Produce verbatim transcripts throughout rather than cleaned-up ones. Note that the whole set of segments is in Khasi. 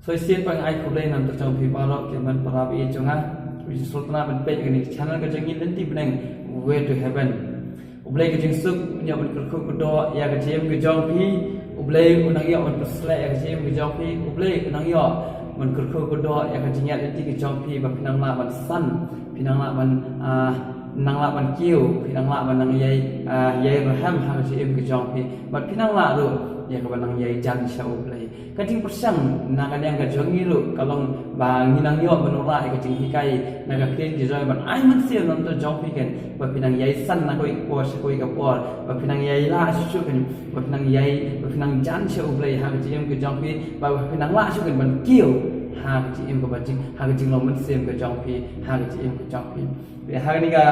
Shisien pat nga ai khublei na bynta jong phi baroh ki hynmen para baieit jong nga. Phi sngewthuh ban peit ïa kane ka channel ka jong ngi Lynti Bneng, Way to Heaven. U Blei ka jingsuk un ïa ban kyrkhu kyrdoh ïa ka jingim ka jong phi. U Blei u nang ïoh ban pynsleh ïa ka jingim ka jong phi. U Blei u nang ïoh ban kyrkhu kyrdoh ïa ka jingïaid lynti ka jong phi, ba phi nang lah ban san, phi nang lah ban, ah, nang lah ban kiew, phi nang lah ban nang ïai, ah, ïai rhem ha ka jingim ka jong phi. Bad phi nang lah ruh ïa kaba nang ïai jan sha U Blei. Ka jingpyrshang na ka liang ka jong ngi ruh ka long ba ngi nang ïoh ban wanrah ïa ka jinghikai na ka ktien ka jong ngi ban ai mynsiem na bynta jong phi, kan, ba phi nang ïai san na kawei ka por sha kawei ka por, ba phi nang ïai lah shuh shuh, kan, ba phi nang ïai, ba phi nang jan sha U Blei ha ka jingim ka jong phi, ba phi nang lah shuh, kan, ban kiew ha ka jingim kaba jing, ha ka jinglong mynsiem ka jong phi, ha ka jingim ka jong phi. Te ha kane ka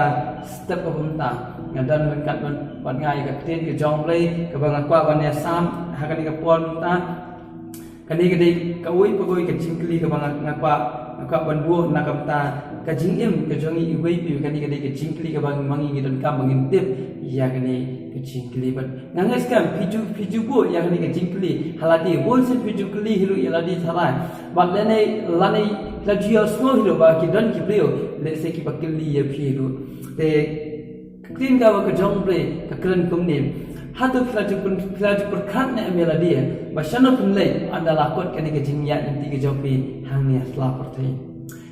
step kaba mynta nga don ryngkat bad nga ïa ka ktien ka jong U Blei kaba nga kwah ban ïasam ha kane ka por mynta. Kane ka dei kawei pa kawei ka jingkylli kaba nga, nga kwah, nga kwah ban buh na ka bynta ka jingim ka jong ngi iwei pa iwei. Kane ka dei ka jingkylli kaba ma ngi ngi donkam ba ngin tip ïa kane ka jingkylli. Bad nga ngeit skhem phi ju, phi ju buh ïa kane ka jingkylli ha lade, bun sien phi ju kylli hi ruh ïa lade tharai. Bad lane, lane la ju ïohsngew hi ruh ba ki don ki briew lehse kiba kylli ïa phi ruh. Te ka ktien kaba ka jong U Blei ka kren kumne. Hato phi la ju pyn, phi la ju pyrkhat ne em ïa lade ba shano phin leit ynda la kut kane ka jingïaid lynti ka jong phi hangne ha sla pyrthei?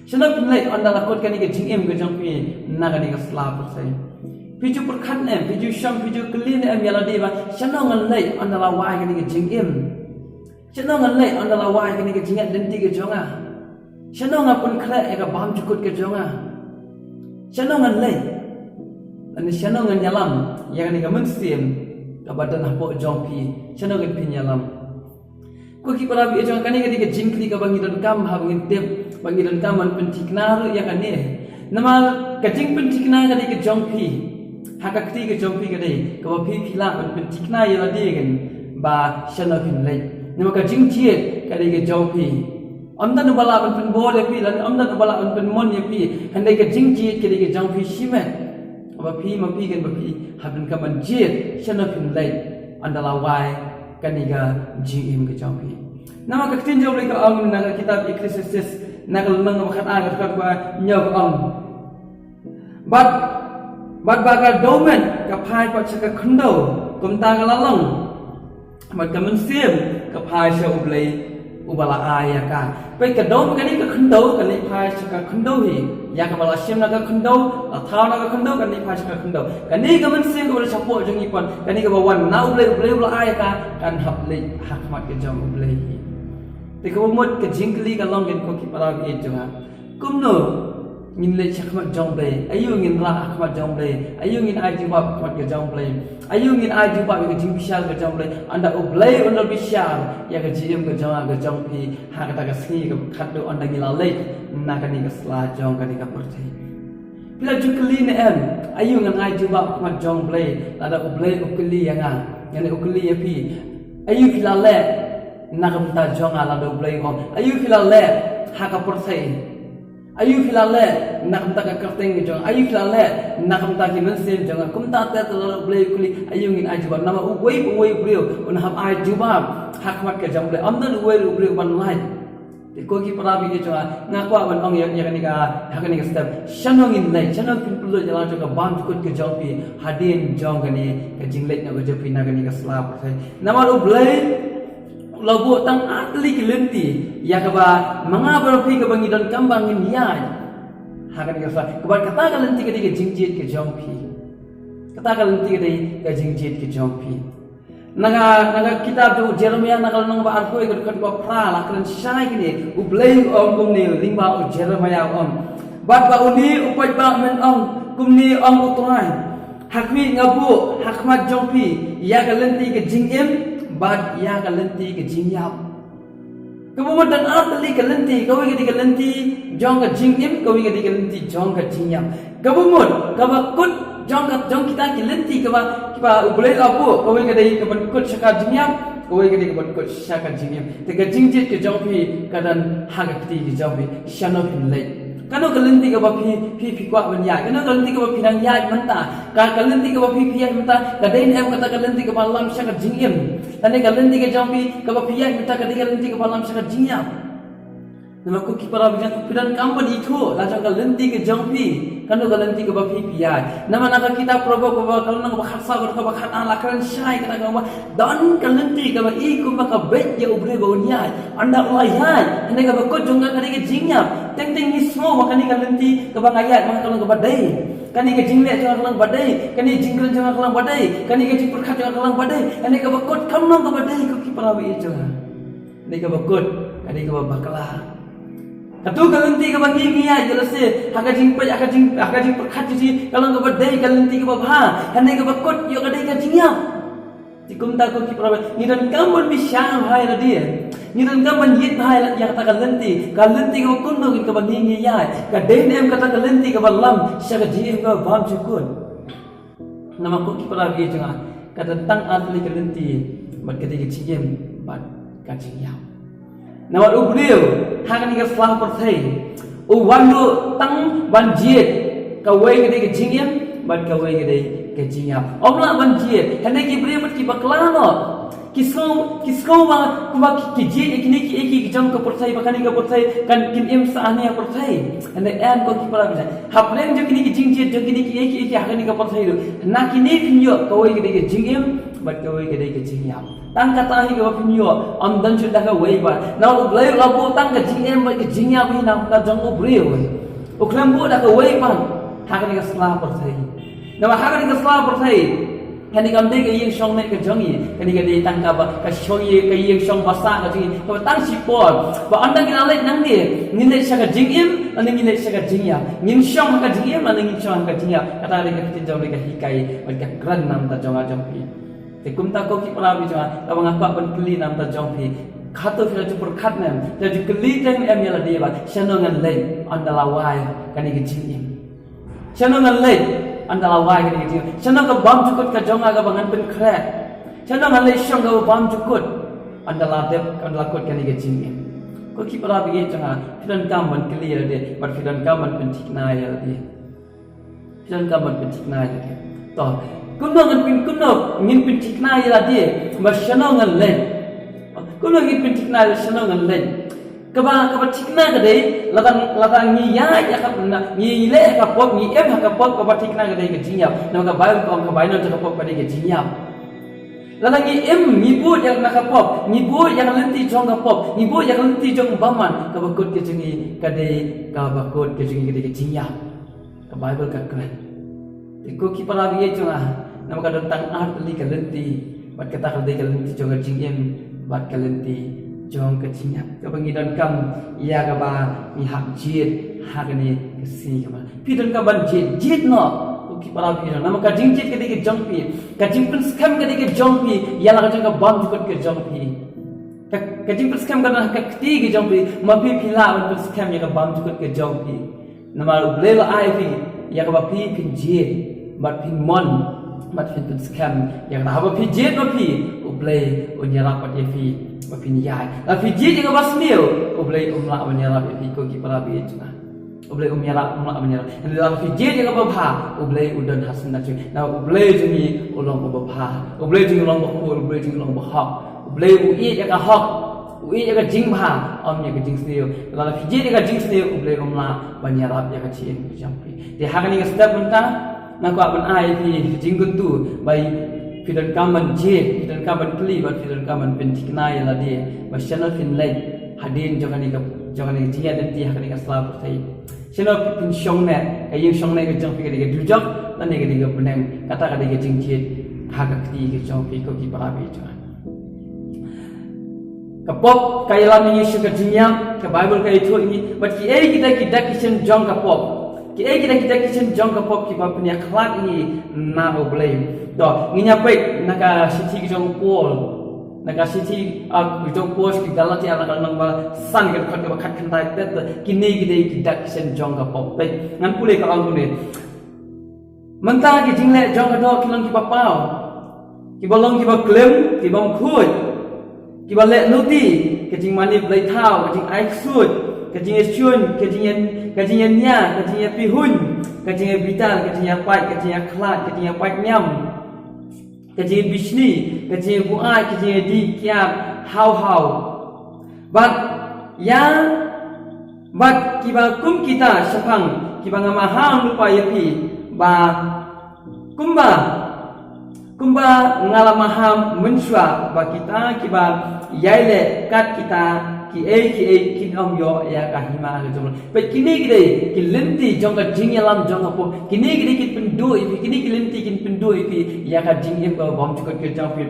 Shano phin leit ynda la kut kane ka jingim ka jong phi na kane ka sla pyrthei? Phi ju pyrkhat ne em, phi ju shong, phi ju kylli ne em ïa lade ba shano ngan leit ynda la wai kane ka jingim? Shano ngan leit ynda la wai kane ka jingïaid lynti ka jong nga? Shano nga pynkhreh ïa ka bamjukut ka jong nga? Shano ngan leit? Lane shano ngan ïalam ïa kane ka mynsiem kaba don hapoh jong phi? Shano ngan pynïalam? Ko ki para baieit jong nga, kane ka dei ka jingkylli kaba ngi donkam haba ngin tip, ba ngi donkam ban pynthikna ruh ïa kane. Namar ka jingpynthikna ka dei ka jong phi. Ha ka kti ka jong phi ka dei kaba phi, phi lah ban pynthikna ïa lade, kan, ba shano phin leit. Namar ka jingjied ka dei ka jong phi. Ym don uba lah ban pynbor ïa phi, lane ym don uba lah ban pynmon ïa phi. Hynrei ka jingjied ka dei ka jong phi shimet. Ba phi ma phi, kan, ba phi hap donkam ban jied shano phin leit ynda la wai kane ka jingim ka jong phi. Namar ka ktien jong U Blei ka ong na ka kitab Ecclesiastes na ka lynnong ba khatar, ka dkhot ba hynñiew ka ong: Bad, bad ba ka dewmet ka phai pat sha ka khyndew, kumta ka la long. Bad ka mynsiem ka phai sha U Blei uba la ai ïa ka. Peit, ka dewmet kane ka khyndew, kane phai sha ka khyndew hi. Ïa kaba la shim na ka khyndew, la thaw na ka khyndew, kane phai sha ka khyndew. Kane ka mynsiem kaba la shapoh jong ngi pat, kane kaba wan na U Blei, U Blei uba la ai ïa ka, kan hap leit ha khmat ka jong U Blei hi. Te kaba mut ka jingkylli ka long, kan, ko ki para baieit jong nga, kumno ngin leit sha khmat jong U Blei? Aïu ngin rah ha khmat jong U Blei? Aïu ngin ai jubab ha khmat ka jong U Blei? Aïu ngin ai jubab ïa ka jingbishar ka jong U Blei ynda U Blei un da bishar ïa ka jingim ka jong nga ka jong phi ha kata ka sngi kaba khatduh ynda ngi la leit na kane ka sla jong kane ka pyrthei? Phi la ju kylli ne em, aïu ngan ai jubab ha khmat jong U Blei lada U Blei u kylli ïa nga, lane u kylli ïa phi? Aïu phi la leh na ka bynta jong nga lada U Blei u ong? Aïu phi la leh ha ka pyrthei? Aïu phi la leh na ka bynta ka kyrteng ka jong nga? Aïu phi la leh na ka bynta ki mynsiem jong nga? Kumta te, te lada U Blei u kylli, aïu ngin ai jubab? Namar uwei pa uwei u briew un hap ai jubab ha khmat ka jong U Blei. Ym don uwei ruh u briew ban lait. Te ko ki para baieit jong nga, nga kwah ban ong ïa, ïa kane ka, ha kane ka step, shano ngin leit, shano phin pynlut ïa la jong ka bamjukut ka jong phi hadien jong kane ka jingleit noh ka jong phi na kane ka sla pyrthei? Namar U Blei u la buh tang artylli ki lynti ïa kaba ma nga bad phi kaba ngi donkam ba ngin ïaid ha kane ka sla. Kaba kata ka lynti ka dei ka jingjied ka jong phi. Kata ka lynti ka dei ka jingjied ka jong phi. Na ka, na ka kitab jong u Jeremiah na ka lynnong ba arphew, ka dkhot ba phra, la kren shai kine. U Blei u ong kumne lyngba u Jeremiah, u ong: Bad ba une u paidbah men ong, kumne ong U Trai: Ha khmih, nga buh ha khmat jong phi ïa ka lynti ka jingim bad ïa ka lynti ka jingïap. Kaba mut don artylli ka lynti, kawei ka dei ka lynti jong ka jingim, kawei ka dei ka lynti jong ka jingïap. Kaba mut, kaba kut jong ka, jong kita ki lynti kaba, kiba U Blei u la buh, kawei ka dei kaban kut sha ka jingïap, kawei ka dei kaban kut sha ka jingim. Te ka jingjied ka jong phi ka don ha ka kti ka jong phi, shano phin leit. Kano ka lynti kaba phi, phi, phi kwah ban ïaid? Kano ka lynti kaba phi nang ïaid mynta? Ka, ka lynti kaba phi, phi ïaid mynta ka dei ne em kata ka lynti kaba lam sha ka jingim? Lane ka lynti ka jong phi kaba phi ïaid mynta ka dei ka lynti kaba lam sha ka jingïap? Namar ko ki para bangeit, phi donkam ban ithuh la jong ka lynti ka jong phi, kano ka lynti kaba phi phi ïaid. Namar na ka kitab Proverb kaba ka lynnong kaba khatsaw, kaba khatar la kren shai kata kaba don ka lynti kaba i kumba ka beit ïa u briew ba un ïaid. Ynda u la ïaid, hynrei kaba kut jong ka ka dei ka jingïap. Teng teng ngi sngew ba kane ka lynti kaba nga ïaid ma nga ka long kaba dei. Kane ka jingleh jong nga ka long ba dei, kane ka jingkren jong nga ka long ba dei, kane ka jingpyrkhat jong nga ka long ba dei. Hynrei kaba kut kam long kaba dei, ko ki para bangeit jong nga. Dei kaba kut, ka dei kaba bakla. Kato ka lynti kaba ngi ngi ïaid, ïa lehse ha ka jingpeit, ha ka jing, ha ka jingpyrkhat jong ngi ka long kaba dei, ka lynti kaba bha. Hynrei kaba kut ïoh ka dei ka jingïap. Te kumta ko ki para bangeit, ngi donkam ban bishar bha ïa lade. Ngi donkam ban ïit bha ïa kata ka lynti, ka lynti kaba kumno kaba ngi ngi ïaid. Ka dei ne em kata ka lynti kaba lam sha ka jingim kaba bymjukut. Namar ko ki para bangeit jong nga, ka don tang ar tylli ka lynti, bad ka dei ka jingim bad ka jingïap. Namar u briew ha kane ka sla pyrthei u wan ruh tang ban jied, kawei ka dei ka jingim bad kawei ka dei ka jingïap. Ym lah ban jied, hynrei ki briew bad ki bakla noh. Ki sngew, ki sngew ba kumba ki, ki jied ïa kine kiei kiei ki jong ka pyrthei, ba kane ka pyrthei kan, kin im sah hangne ha pyrthei. Hynrei em ko ki para bangeit. Hapdeng jong kine ki jingjied jong kine kiei kiei ha kane ka pyrthei ruh, na kine phin ïoh kawei ka dei ka jingim bad kawei ka dei ka jingïap. Tang kata hi kaba phin ïoh, ym don shuh da kawei pat. Na U Blei u la buh tang ka jingim bad ka jingïap hi na ka jong u briew. U khlem buh da kawei pat ha kane ka sla pyrthei. Namar ha kane ka sla pyrthei, kane kam dei ka ïing shong ne ka jong ngi, kane ka dei tang kaba ka shong ïa ka ïing shong basa ka jong ngi, kaba tang shipor. Ba ynda ngi la leit nangne, ngin leit sha ka jingim lane ngin leit sha ka jingïap, ngin shong ha ka jingim lane ngin shong ha ka jingïap. Kata ka dei ka ktien jong, dei ka hikai bad ka kren na ka bynta jong nga jong phi. Te kumta ko ki para bangeit jong nga, kaba nga kwah ban kylli na ka bynta jong phi, hato phi la ju pyrkhat ne em, phi la ju kylli teng ne em ïa lade ba shano ngan leit ynda la wai kane ka jingim? Shano ngan leit ynda la wai kane ka jingim? Shano ka bymjukut ka jong nga kaba ngan pynkhreh? Shano ngan leit shong kaba bymjukut ynda la dep, ynda la kut kane ka jingim? Ko ki para bangeit jong nga, phi donkam ban kylli ïa lade bad phi donkam ban pynthikna ïa lade. Phi donkam ban pynthikna ïa lade. To, kumno ngan pyn, kumno ngin pynthikna ïa lade ba shano ngan leit? Kumno ngin pynthikna ïa shano ngan leit? Kaba, kaba thikna ka dei, lada, lada ngi ïaid ïa ka, na, ngi leh ïa ka pop, ngi im ha ka pop, kaba thikna ka dei ka jingïap. Namar ka Baibl ka ong ka bainong jong ka pop ka dei ka jingïap. Lada ngi im, ngi bud ïa na ka pop, ngi bud ïa ka lynti jong ka pop, ngi bud ïa ka lynti jong bymman, kaba kut ka jong ngi ka dei, kaba kut ka jong ngi ka dei ka jingïap. Ka Baibl ka kren. Te ko ki para bangeit jong nga, namar ka don tang ar tylli ka lynti, bad kata ka dei ka lynti jong ka jingim bad ka lynti jong ka jingïap. Kaba ngi donkam ïa kaba ngi hap jied ha kane ka sngi kaba. Phi donkam ban jied, jied noh. Ko ki para bangeit jong nga, namar ka jingjied ka dei ka jong phi, ka jingpynskhem ka dei ka jong phi ïa la ka jong ka bymjukut ka jong phi. Ka, ka jingpynskhem ka don ha ka kti ka jong phi, ma phi phi lah ban pynskhem ïa ka bymjukut ka jong phi. Namar U Blei u la ai ïa phi ïa kaba phi phin jied bad phin mon bad phin pynskhem ïa kata. Haba phi jied ma phi, U Blei un ïarap bad ïa phi ba phin ïaid. Lada phi jied ïa kaba sniew, U Blei um lah ban ïarap ïa phi, ko ki para bangeit jong nga. U Blei um ïarap, um lah ban ïarap. Hynrei lada phi jied ïa kaba bha, U Blei u don ha sien na jong ngi. Namar U Blei jong ngi u long uba bha, U Blei jong ngi u long uba khuid, U Blei jong ngi u long uba hok. U Blei u ïeit ïa ka hok, u ïeit ïa ka jingbha, ym ïa ka jingsniew. Lada phi jied ïa ka jingsniew, U Blei um lah ban ïarap ïa ka jingim ka jong phi. Te ha kane ka step mynta, nga kwah ban ai ïa phi ka jingkyntu ba phi donkam ban jied, phi donkam ban kylli bad phi donkam ban pynthikna ïa lade ba shano phin leit hadien jong kane ka, jong kane ka jingïaid lynti ha kane ka sla pyrthei. Shano phin shong ne, ka ïing shong ne ka jong phi, ka dei ka dujok lane ka dei ka bneng? Kata ka dei ka jingjied ha ka kti ka jong phi, ko ki para bangeit jong nga. Ka pop ka ïalam ïa ngi sha ka jingïap, ka Baibl ka ïathuh ïa ngi, bad kiei kita ki dak ki shin jong ka pop. Kiei kita ki dak ki shin jong ka pop kiba pynïakhlad ïa ngi na U Blei. To, ngin ïa peit na ka shithi ka jong u Paul. Na ka shithi, ah, ka jong u Paul sha ki Galatia, na ka lynnong ba san, ka dkhot kaba khatkhyndai, peit, kine ki dei ki dak ki shin jong ka pop. Peit, ngan pule, ka ong kumne. Mynta ki jingleh jong ka doh ki long kiba paw, kiba long kiba klim, kiba ym khuid, kiba leh nuti, ka jingmane bleithaw, ka jingai ksuid, ka jingïashuñ, ka jingïa, ka jingïania, ka jingïapihuiñ, ka jingïabitar, ka jingïapait, ka jingïakhlad, ka jingïapait niam, ka jingïabishni, ka jingïabuaid, ka jingïadih kiad haw haw. Bad ïa Bad kiba kum kita shaphang kiba nga maham lypa ïa phi, ba kumba kumba nga la maham mynshuwa ba kita kiba ïai leh kat kita kiei kiei kin ym ïoh ïa ka hima ka jong. Bad kine ki dei ki lynti jong ka jingïalam jong ka pop. Kine ki dei kin pynduh ïa phi, kine ki lynti kin pynduh ïa phi ïa ka jingim kaba bymjukut ka jong phi.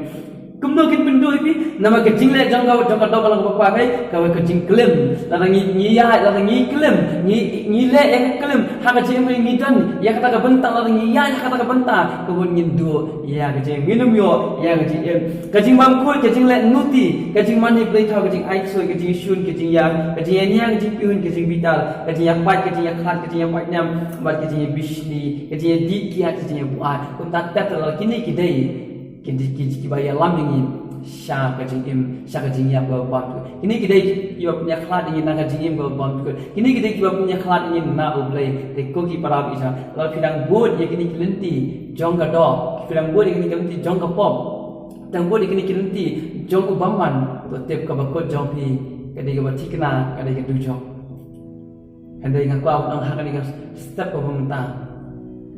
Kumno kin pynduh ïa phi? Namar ka jingleh jong ka, jong ka doh ka long kaba paw, ka, ka jingklim. Lada ngi, ngi ïaid, lada ngi klim, ngi, ngi leh ïa ka klim ha ka jingim ngi don ïa kata ka bynta, lada ngi ïaid ha kata ka bynta, ka bun ngin duh ïa ka jingim, ngin ym ïoh ïa ka jingim. Ka jingbymkhuid, ka jingleh nuti, ka jingmane bleithaw, ka jingai ksuid, ka jingshun, ka jingïar, ka jingïania, ka jingpyrshah, ka jingbitar, ka jingïapait, ka jingïakhlad, ka jingïapait niam, bad ka jingïabishni, ka jingïadih kiad, ka jingïabuaid. Kumta tet lada kine ki dei ki, ki, ki, kiba ïalam ïa ngi sha ka jingim, sha ka jingïap kaba bymjukut. Kine ki dei kiba pynïakhlad ïa ngi na ka jingim kaba bymjukut. Kine ki dei kiba pynïakhlad ïa ngi na U Blei. Te ko ki para bangeit, lada phi dang bud ïa kine ki lynti jong ka doh, phi dang bud ïa kine ki lynti jong ka pop, dang bud ïa kine ki lynti jong u bymman, to tip kaba kut jong phi ka dei kaba thikna, ka dei ka dujok. Hynrei nga kwah ban ong ha kane ka step kaba mynta,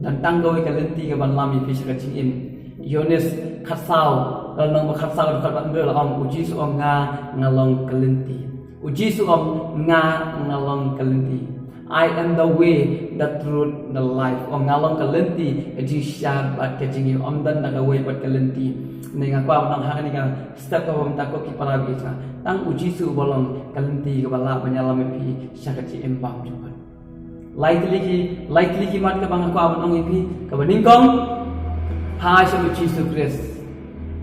don tang kawei ka lynti kaban lam ïa phi sha ka jingim. Ïoannis khatsaw, ka lynnong ba khatsaw, dkhot ba hynriew la ong, U Jisu u ong, nga, nga long ka lynti. U Jisu u ong, nga, nga long ka lynti. I am the way, the truth, the life. U ong, nga long ka lynti, ka jingshad bad ka jingim. Ym don tang kawei pat ka lynti. Hynrei nga kwah ban ong ha kane ka step kaba mynta, ko ki para bangeit, tang U Jisu uba long ka lynti kaba lah ban ïalam ïa phi sha ka jingim bymjukut. Lai tylli ki, lai tylli ki mat kaba nga kwah ban ong ïa phi. Kaba nyngkong, phai sha U Jisu Khrist.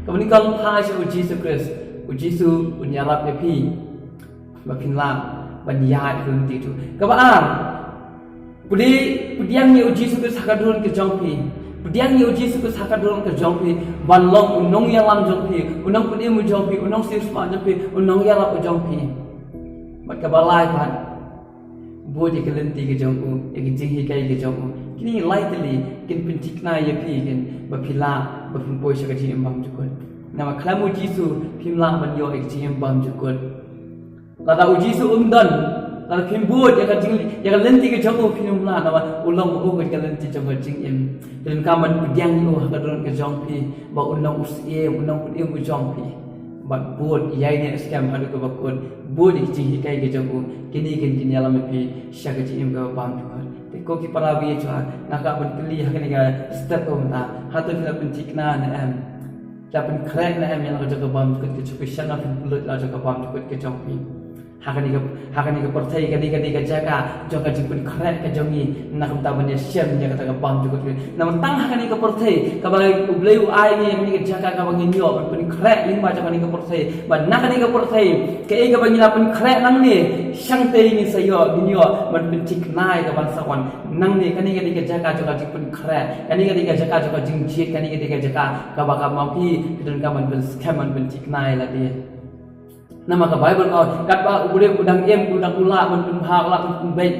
Kaba nyngkong, phai sha U Jisu Khrist. U Jisu un ïarap ïa phi ba phin lah ban ïaid ha ka lynti tu. Kaba ar, pdiang, pdiang ïa U Jisu Khrist ha ka dohnud ka jong phi. Pdiang ïa U Jisu Khrist ha ka dohnud ka jong phi ban long u nongïalam jong phi, u nongpynim u jong phi, u nongshirsma jong phi, u nongïarap u jong phi. Bad kaba lai pat, bud ïa ka lynti ka jong u, ïa ka jinghikai ka jong u. Kine lai tylli kin pynthikna ïa phi, kin, ba phi lah ba phin poi sha ka jingim bymjukut. Namar khlem U Jisu phim lah ban ïoh ïa ka jingim bymjukut. Lada U Jisu um don, lada phim bud ïa ka jing, ïa ka lynti ka jong u, phin ym lah, namar u long u ka lynti jong ka jingim. Phi donkam ban pdiang ïa u ha ka dohnud ka jong phi ba un long u syiem, un long u syiem u jong phi. Bad bud ïa ine skhem haduh kaba kut, bud ïa ka jinghikai ka jong u. Kine kin, kin ïalam ïa phi sha ka jingim kaba bymjukut. Te ko ki para bangeit, nga kwah ban kylli ha kane ka step kaba mynta, hato phi la pynthikna ne em? Phi la pynkhreh ne em ïa la ka jaka bymjukut ka jong phi? Shano phin pynlut la ka jaka bymjukut ka jong phi? Ha kane ka, ha kane ka pyrthei, kane, kane ka jaka jong ka jingpynkhreh ka jong ngi, na ka bynta ban ïashem ïa kata ka bymjukut. Namar tang ha kane ka pyrthei kaba U Blei u ai ngi, kane ka jaka kaba ngin ïoh ban pynkhreh lyngba jong kane ka pyrthei. Bad na kane ka pyrthei, kaei kaba ngi la pynkhreh nangne, shangtei ngin sa ïoh, ngin ïoh ban pynthikna ïa ka ban sa wan. Nangne kane, kane ka jaka jong ka jingpynkhreh, kane, kane ka jaka jong ka jingjied, kane, kane ka jaka kaba ka ma phi, ka donkam ban pynskhem, ban pynthikna ïa lade. Namar ka Baibl ka ong, katba u briew u dang im, u dang, u lah ban pynbha, u lah ban pynbeit,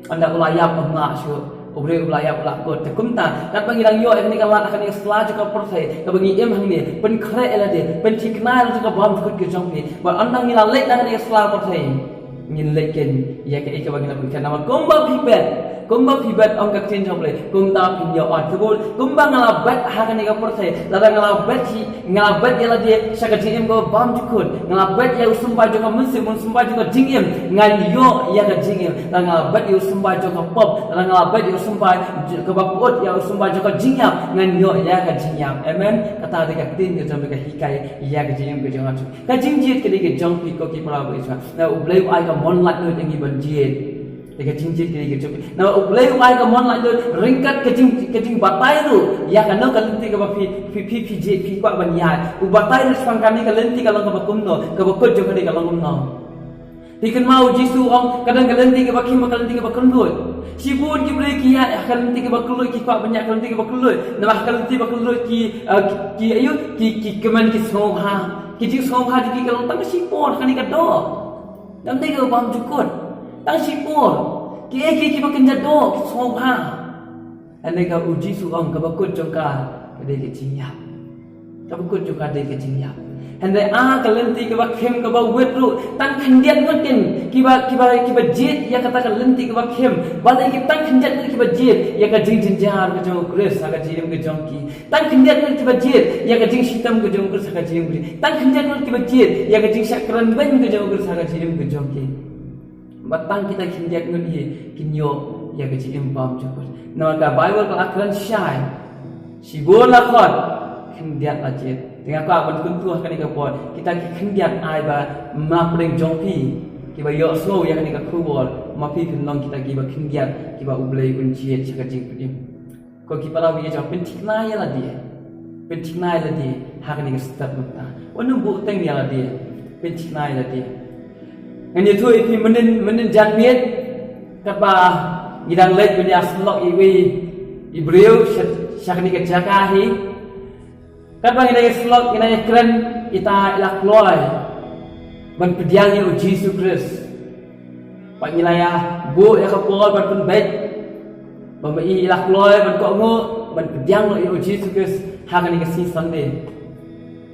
ynda u la ïap um lah shuh. U briew u la ïap u lah kut. Te kumta, katba ngi dang ïoh ïa kane ka lad ha kane ka sla jong ka pyrthei kaba ngi im hangne, pynkhreh ïa lade, pynthikna ïa la jong ka bymjukut ka jong phi. Bad ynda ngi la leit na kane ka sla pyrthei, ngin leit keiñ ïa kaei kaba ngi la pynkhreh. Namar kumba phi bet, kumba phi bet, ong ka ktien jong U Blei, kumta phin ïoh. Te kumba nga la bet ha kane ka pyrthei, lada nga la bet hi, nga la bet ïa lade sha ka jingim kaba bymjukut, nga la bet ïa u symbai jong ka mynsiem, u symbai jong ka jingim, ngan ïoh ïa ka jingim. Lada nga la bet ïa u symbai jong ka pop, lada nga la bet ïa u symbai j-, kaba pyut, ïa u symbai jong ka jingïap, ngan ïoh ïa ka jingïap. Amen. Kata dei ka ktien ka jong, ka hikai ïa ka jingim ka jong nga. Ka jingjied ka dei ka jong phi, ko ki para bangeit. Na U Blei u ai ka mon laitluid ïa ngi ban jied. Te ka jingjied ka dei ka jong phi. Na U Blei u ai ka mon laitluid ryngkat ka jing, ka jingbatai ruh ïa kano ka lynti kaba phi, phi, phi, phi jied, phi kwah ban ïaid. U batai ruh shaphang kane ka lynti ka long kaba kumno, kaba kut jong ka dei ka long kumno. Phi kynmaw U Jisu u ong, ka don ka lynti kaba khim bad ka lynti kaba kylluid. Shibun ki briew ki ïaid ha ka lynti kaba kylluid, ki kwah ban ïaid ha ka lynti kaba kylluid. Namar ha ka lynti ba kylluid ki, eh, ki, ki, aïu, ki, ki kmen, ki sngewbha. Ki jingsngewbha jong ki ka long tang shipor ha kane ka doh. Kam dei kaba bymjukut. Tang shipor. Kiei kiei kiba kynja doh, ki sngewbha. Hynrei ka U Jisu u ong kaba kut jong ka, ka dei ka jingïap. Kaba kut jong ka dei ka jingïap. Hynrei a ka lynti kaba khim kaba wit ruh, tang khyndiat ngut kin kiba, kiba, kiba jied ïa kata ka lynti kaba khim. Balei ki tang khyndiat ngut kiba jied ïa ka jingjynjar ka jong u Khrist ha ka jingim ka jong ki? Tang khyndiat ngut kiba jied ïa ka jingshitom ka jong u Khrist ha ka jingim ka jong ki? Tang khyndiat ngut kiba jied ïa ka jingshah kren beiñ ka jong u Khrist ha ka jingim ka jong ki? Ba tang kita khyndiat ngut hi kin ïoh ïa ka jingim bymjukut. Namar ka Baibl ka la kren shai, shibun la khot, khyndiat la jied. Te nga kwah ban kyntu ha kane ka por, kita ki khyndiat, ai ba ma pdeng jong phi kiba ïohsngew ïa kane ka khubor, ma phi phin long kita kiba khyndiat, kiba U Blei un jied sha ka jingpynim. Ko ki para bangeit jong nga, pynthikna ïa lade. Pynthikna ïa lade ha kane ka step mynta. Wat nym buhteng ïa lade. Pynthikna ïa lade. Ngan ïathuh ïa phi mynnin, mynnin janmiet, katba ngi dang leit ban ïasyllok ïa iwei i briew sha, sha kane ka jaka hi. Katba ngi dang ïasyllok, ngi dang ïakren, ita i la kloi ban pdiang ïa U Jisu Khrist. Bad ngi la ïa buh ïa ka por ban pynbeit. Ba ma i i la kloi ban kohnguh ban pdiang noh ïa U Jisu Khrist ha kane ka sngi Sunday.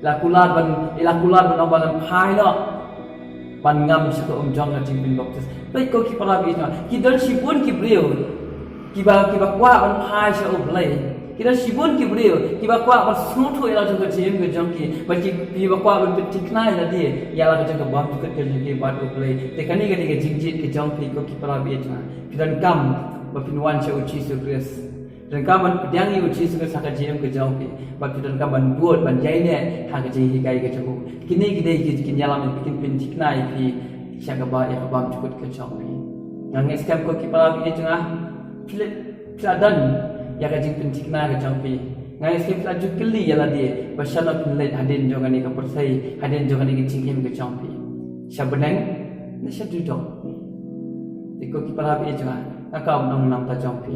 I la kular ban, i la kular ban ong ba ngan phai noh ban ngam sha ka um jong ka jingpynbaptis. Peit ko ki para bangeit jong nga, ki don shibun ki briew kiba, kiba kwah ban phai sha U Blei. Ki don shibun ki briew kiba kwah ban sngewthuh ïa la jong ka jingim ka jong ki. Bad ki, kiba kwah ban pynthikna ïa lade ïa la ka jong ka bymjukut ka jong ki bad U Blei. Te kane ka dei ka jingjied ka jong phi ko ki para bangeit jong nga. Phi donkam ba phin wan sha U Jisu Khrist. Phi donkam ban pdiang ïa U Jisu Khrist ha ka jingim ka jong phi. Bad phi donkam ban bud, ban ïaineh ha ka jinghikai ka jong u. Kine ki dei ki, kin ïalam ïa phi, kin pynthikna ïa phi sha kaba, ïa ka bymjukut ka jong phi. Nga ngeit skhem ko ki para bangeit jong nga, phi la, phi la don ïa ka jingpynthikna ka jong phi. Nga ngeit skhem phi la ju kylli ïa lade ba shano phin leit hadien jong kane ka pyrthei, hadien jong kane ka jingim ka jong phi. Sha bneng ne sha dujok? Te ko ki para bangeit jong nga, nga kwah ban ong na ka bynta jong phi,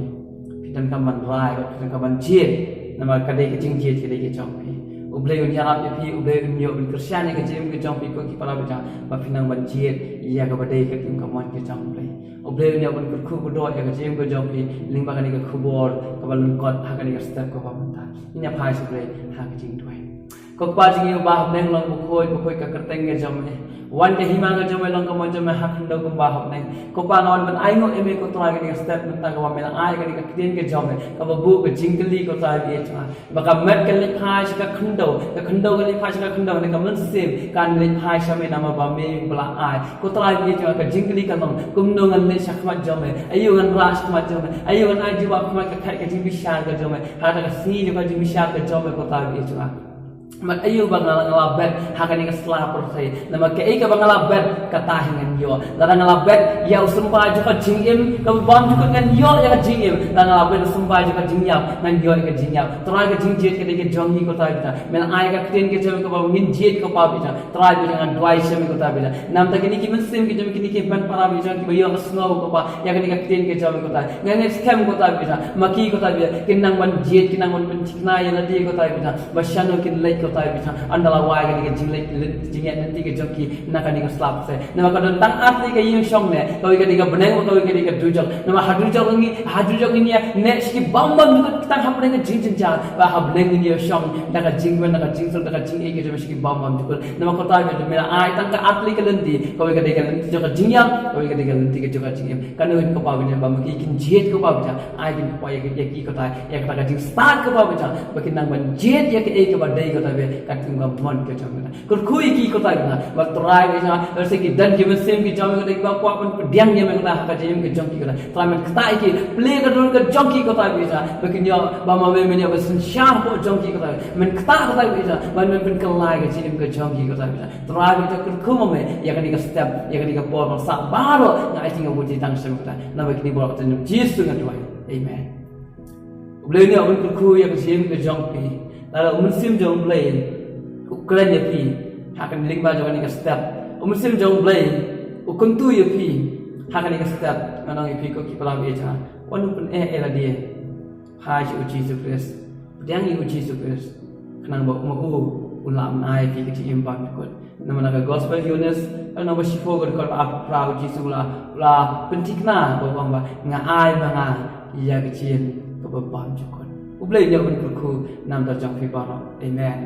phi donkam ban rai, phi donkam ban jied. Namar ka dei ka jingjied ka dei ka jong phi. U Blei un ïarap ïa phi, U Blei un ïoh ban kyrshan ïa ka jingim ka jong phi ko ki para bangeit jong nga, ba phin nang ban jied ïa kaba dei ka ktien kamon ka jong U Blei. U Blei un ïoh ban kyrkhu kyrdoh ïa ka jingim ka jong phi lyngba kane ka khubor kaba lyngkot ha kane ka step kaba mynta. Ngin ïa phai sha U Blei ha ka jingduwai. Ko Kpa jong ngi uba ha bneng, long bakhuid, bakhuid ka kyrteng ka jong me. Wan ka hima ka jong me, long ka mon jong me ha khyndew kumba ha bneng. Ko Kpa, nga wan ban ainguh ïa me ko Trai kane ka step mynta kaba me la ai kane ka ktien ka jong me, kaba buh ka jingkylli ko Trai bangeit jong nga. Ba ka met kan leit phai sha ka khyndew, ka khyndew kan leit phai sha ka khyndew, ne ka mynsiem kan leit phai sha me namar ba me ba la ai. Ko Trai bangeit jong nga, ka jingkylli ka long, kumno ngan leit sha khmat jong me, aïu ngan rah sha khmat jong me, aïu ngan ai jubab khmat ka khat ka jingbishar ka jong me ha kata ka sngi jong ka jingbishar ka jong me ko Trai bangeit jong nga. Bad aïu ba nga la, nga la bet ha kane ka sla pyrthei. Namar kaei kaba nga la bet kata hi ngan ïoh. Lada nga la bet ïa u symbai jong ka jingim kaba bymjukut ngan ïoh ïa ka jingim. Lada nga la bet u symbai jong ka jingïap ngan ïoh ïa ka jingïap. Trai ka jingjied ka dei ka jong ngi ko Trai bangeit jong nga. Me la ai ka ktien ka jong me kaba ngin jied ko Kpa bangeit jong nga. Trai bangeit jong nga, nga duwai sha me ko Trai bangeit jong nga. Namar kine ki mynsiem ki jong me, kine ki hynmen para bangeit jong nga kiba ïohsngew ko Kpa ïa kane ka ktien ka jong me ko Trai. Nga ngeit skhem ko Trai bangeit jong nga, ma ki ko Trai bangeit jong nga, kin nang ban jied, kin nang ban pynthikna ïa lade ko Trai bangeit jong nga, ba shano kin leit ko Trai bangeit jong nga. Ynda la wai kane ka jingleit, jingïaid lynti ka jong ki na kane ka sla pyrthei. Namar ka don tang ar tylli ka ïing shong ne, kawei ka dei ka bneng, kawei ka dei ka dujok. Namar ha dujok ngi, ha dujok ngin ïa neh sha ki bym bymjukut, tang ha bneng ka jingjynjar, bad ha bneng ngin ïa shong da ka jingkmen, da ka jingsuk, da ka jingïeit ka jong me sha ki bym bymjukut. Namar ko Trai bangeit jong nga, me la ai tang ka ar tylli ka lynti, kawei ka dei ka lynti jong ka jingïap, kawei ka dei ka lynti ka jong ka jingim. Kane ko Kpa bangeit jong nga, ba ma ki kin jied ko Kpa bangeit jong nga, ai kin poi ïa ki, ïa ki ko Trai, ïa kata ka jingstad ko Kpa bangeit jong nga, ba kin nang ban jied ïa kaei kaba dei ko Trai bangeit jong nga, ka ktien kamon ka jong me. Kyrkhu ïa ki ko Trai bangeit jong nga, ba Trai bangeit jong nga, lada ki don ki mynsiem ki jong me ko Trai kiba kwah ban pdiang ïa me ko Trai ha ka jingim ka jong ki ko Trai. Trai men ktah ïa ki, plie ka dur ka jong ki ko Trai bangeit jong nga, ba kin ïoh ba ma me men ïoh ban synshar hapoh jong ki ko Trai. Men ktah ko Trai bangeit jong nga, ba men pynkylla ïa ka jingim ka jong ki ko Trai bangeit jong nga. Trai bangeit jong nga, kyrkhu ma me ïa kane ka step, ïa kane ka por, ba sah baroh nga ai jingïabuit jingtang sha me ko Trai. Namar kine baroh ha ka kyrteng Jisu nga duwai. Amen. U Blei un ïoh ban kyrkhu ïa ka jingim ka jong phi. Lada u Mynsiem jong U Blei u kren ïa phi ha kane lyngba jong kane ka step, u Mynsiem jong U Blei u kyntu ïa phi ha kane ka step, ngan ong ïa phi ko ki para bangeit jong nga, wat nym pyneh ïa lade. Phai sha u Jisu Khrist. Pdiang ïa u Jisu Khrist. Khnang ba ma u un lah ban ai ïa phi ka jingim bymjukut. Namar na ka Gospel Ïoannis, lynnong ba shiphew, ka dkhot ba arphew phra, u Jisu u la, u la pynthikna bad u ong ba, nga ai ma nga ïa ka jingim kaba bymjukut. U Blei un ïoh ban kyrkhu na ka bynta jong phi baroh. Amen.